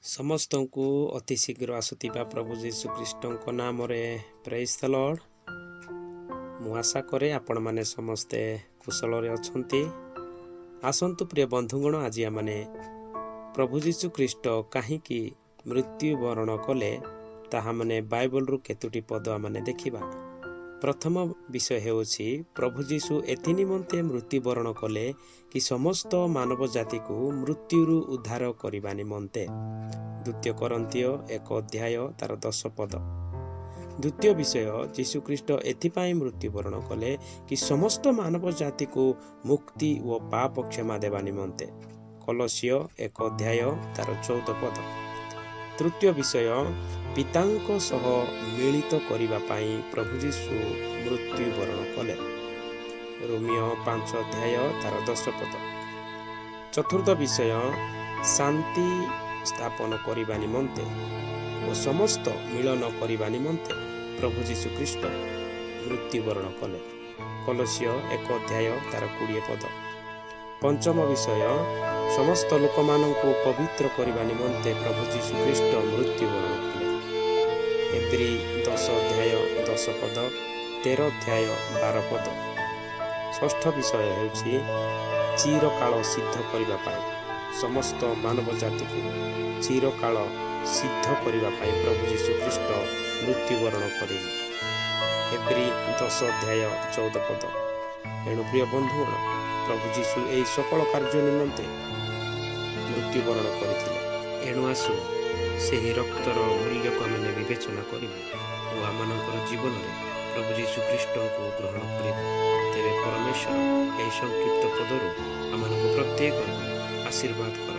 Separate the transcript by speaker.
Speaker 1: ସମସ୍ତଙ୍କୁ ଅତି ଶୀଘ୍ର ଆସୁଥିବା ପ୍ରଭୁ ଯୀଶୁ ଖ୍ରୀଷ୍ଟଙ୍କ ନାମରେ ପ୍ରେଜ୍ ଦ ଲର୍ଡ। ମୁଁ ଆଶା କରେ ଆପଣମାନେ ସମସ୍ତେ କୁଶଳରେ ଅଛନ୍ତି। ଆସନ୍ତୁ ପ୍ରିୟ ବନ୍ଧୁଗଣ, ଆଜି ଆମମାନେ ପ୍ରଭୁ ଯୀଶୁ ଖ୍ରୀଷ୍ଟ କାହିଁକି ମୃତ୍ୟୁବରଣ କଲେ, ତାହା ମାନେ ବାଇବଲରୁ କେତୋଟି ପଦ ଆମମାନେ ଦେଖିବା। ପ୍ରଥମ ବିଷୟ ହେଉଛି, ପ୍ରଭୁ ଯୀଶୁ ଏଥି ନିମନ୍ତେ ମୃତ୍ୟୁବରଣ କଲେ କି ସମସ୍ତ ମାନବ ଜାତିକୁ ମୃତ୍ୟୁରୁ ଉଦ୍ଧାର କରିବା ନିମନ୍ତେ। ଦ୍ୱିତୀୟ କରିନ୍ଥୀୟ 1 ଅଧ୍ୟାୟ ତାର 10 ପଦ। ଦ୍ୱିତୀୟ ବିଷୟ, ଯୀଶୁଖ୍ରୀଷ୍ଟ ଏଥିପାଇଁ ମୃତ୍ୟୁବରଣ କଲେ କି ସମସ୍ତ ମାନବ ଜାତିକୁ ମୁକ୍ତି ଓ ପାପ କ୍ଷମା ଦେବା ନିମନ୍ତେ। କଲସୀୟ 1 ଅଧ୍ୟାୟ ତାର 14 ପଦ। ତୃତୀୟ ବିଷୟ, ପିତାଙ୍କ ସହ ମିଳିତ କରିବା ପାଇଁ ପ୍ରଭୁ ଯୀଶୁ ମୃତ୍ୟୁବରଣ କଲେ। ରୋମୀୟ 5 ଅଧ୍ୟାୟ ତାର 10 ପଦ। ଚତୁର୍ଥ ବିଷୟ, ଶାନ୍ତି ସ୍ଥାପନ କରିବା ନିମନ୍ତେ ଓ ସମସ୍ତ ମିଳନ କରିବା ନିମନ୍ତେ ପ୍ରଭୁ ଯୀଶୁ ଖ୍ରୀଷ୍ଟ ମୃତ୍ୟୁବରଣ କଲେ। କଲସୀୟ 1 ଅଧ୍ୟାୟ ତାର 20 ପଦ। ପଞ୍ଚମ ବିଷୟ, ସମସ୍ତ ଲୋକମାନଙ୍କୁ ପବିତ୍ର କରିବା ନିମନ୍ତେ ପ୍ରଭୁ ଯୀଶୁ ଖ୍ରୀଷ୍ଟ ମୃତ୍ୟୁବରଣ କଲେ। ଏବ୍ରୀ 10 ଅଧ୍ୟାୟ 10 ପଦ, 13 ଅଧ୍ୟାୟ 12 ପଦ। ଷଷ୍ଠ ବିଷୟ ହେଉଛି, ଚିରକାଳ ସିଦ୍ଧ କରିବା ପାଇଁ, ସମସ୍ତ ମାନବ ଜାତିକୁ ଚିରକାଳ ସିଦ୍ଧ କରିବା ପାଇଁ ପ୍ରଭୁ ଯୀଶୁ ଖ୍ରୀଷ୍ଟ ମୃତ୍ୟୁବରଣ କରିଲେ। ଏବ୍ରୀ 10 ଅଧ୍ୟାୟ 14 ପଦ। ଏଣୁ ପ୍ରିୟ ବନ୍ଧୁଗଣ, ପ୍ରଭୁ ଯୀଶୁ ଏହି ସକଳ କାର୍ଯ୍ୟ ନିମନ୍ତେ ମୃତ୍ୟୁବରଣ କରିଥିଲେ। ଏଣୁ ଆସୁ ସେହି ରକ୍ତର ମୂଲ୍ୟକୁ ଆମେ ବିବେଚନା କରିବା ଓ ଆମମାନଙ୍କର ଜୀବନରେ ପ୍ରଭୁ ଯୀଶୁ ଖ୍ରୀଷ୍ଟଙ୍କୁ ଗ୍ରହଣ କରିବା। ତେବେ ପରମେଶ୍ୱର ଏହି ସଂକ୍ଷିପ୍ତ ପଦରୁ ଆମମାନଙ୍କୁ ପ୍ରତ୍ୟେକଙ୍କୁ ଆଶୀର୍ବାଦ କରନ୍ତୁ।